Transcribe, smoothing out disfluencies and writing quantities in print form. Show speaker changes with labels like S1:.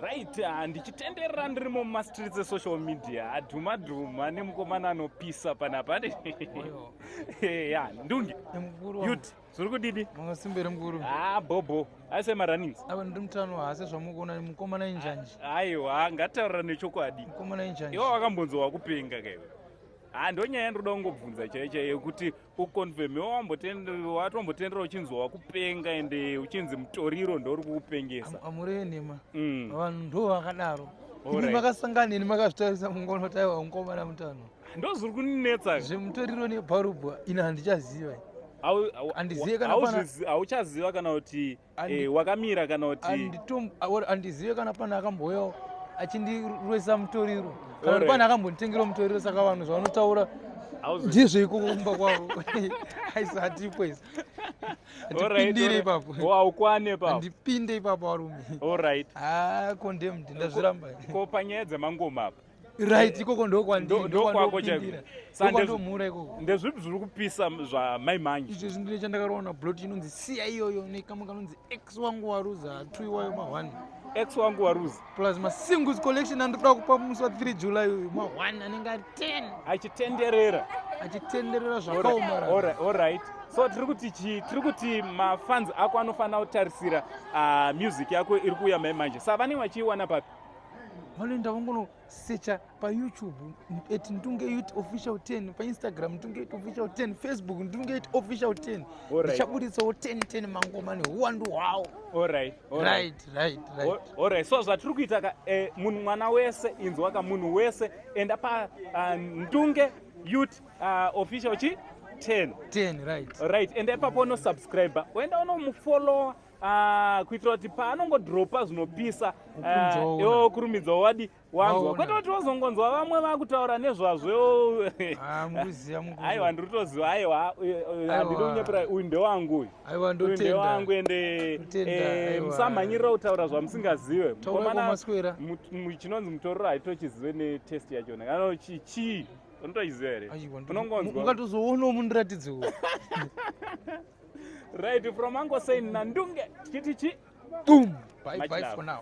S1: Right, ndichitenderera ndirimo mumastreets esocial media, adhuma dhuma nemukomana anopisa panapa. Ya, Ndunge.
S2: Yut,
S1: zviri kudidi?
S2: Makasimbere mukuru.
S1: Ah, bobo. Aise marunnings.
S2: Ava ndiri mutano hase zvamukuona mukomana injanji.
S1: Aiwa, ngataura nechokwadi.
S2: Mukomana injanji.
S1: Iwe wakambonzwa wakupenga kaiwe. Ah, ndonyaya yandinoda kungobvunza chaiyo chaiyo yekuti uconfirm watombotendera uchinzwa wakupenga ende uchinzi mutoriro ndouri kukupengesa.
S2: Amureve nhema. Vanhu ndo vakadaro. Imi makasangana neni makazvitarisa mungoona kuti aiwa mukomana mutano.
S1: Ndozviri kuninetsa.
S2: Zvemutoriro nebharubwa ini handichaziva.
S1: Handizive kana pana hauchaziva kana kuti eh, wakamira kana kuti
S2: handizive kana pana akambouyawo achindirwesa mutoriro kana kuti pane akambonditengera mutoriro saka vanhu zvavanotaura ndizvo ikoko kumba kwavo aisa hatipo isa handipindire ipapo
S1: haukwane ipapo
S2: handipinde ipapo varume
S1: alright
S2: ah condemned ndazviramba
S1: ko panyaya dzemangoma apa
S2: Right, ikoko
S1: ndokwandiri, ndokwako chaiko.
S2: Ndokwandopindira. Ikoko.
S1: Ndezvipi zviri kupisa zvamai manje?
S2: Izvezvi ndine chandakaroona na blot inonzi siya iyoyo nekamwe kanonzi ex wangu waruza tu iwayo ma 1.
S1: Ex wangu waruza.
S2: Plus ma singles collection andinoda kupa musi wa 3 July uyu ma 1 anenge ari 10.
S1: Achitenderera.
S2: Achitenderera zvakaoma.
S1: All right, all right. So tiri kuti chi tiri kuti mafans ako anofanira kutarisira music yako iri kuuya mai manje. Saka vanenge vachiiwana papi?
S2: Vanoenda vongonosecha paYouTube at Ndunge Youth Official 10, paInstagram Ndunge Youth Official 10, Facebook Ndunge Youth Official 10. Ndichaburitsawo 10 10 mangoma nehuwandu hwawo.
S1: Alright. So zvatiri kuita ka eh, munhu mwana wese inzwa ka munhu wese enda pa Ndunge Youth Official chi 10.
S2: 10 right.
S1: Right, enda ipapo unosubscribe. Oenda unomufollow kuitira kuti paanongodropa zvinopisa iwe kurumidza wadi wanzwa, kwete kuti wazongonzwa vamwe vakutaura nezvazvo.
S2: Ah,
S1: aiwa, ndiri kutoziva. Aiwa, handidi kunyepera, uyu ndewangu uyu.
S2: Aiwa,
S1: uyu ndewangu ende musamhanyirira kutaura zvamusingazive. Chinonzi mutoriro haitochizive netest yachona kana chii unotochiziva here? Unongonzwa.
S2: Ungatozoonawo mundiratidzewo.
S1: Right, from Uncle Saint Nandunge, tichiti chi?
S2: Boom! Bye. Much bye love. For now.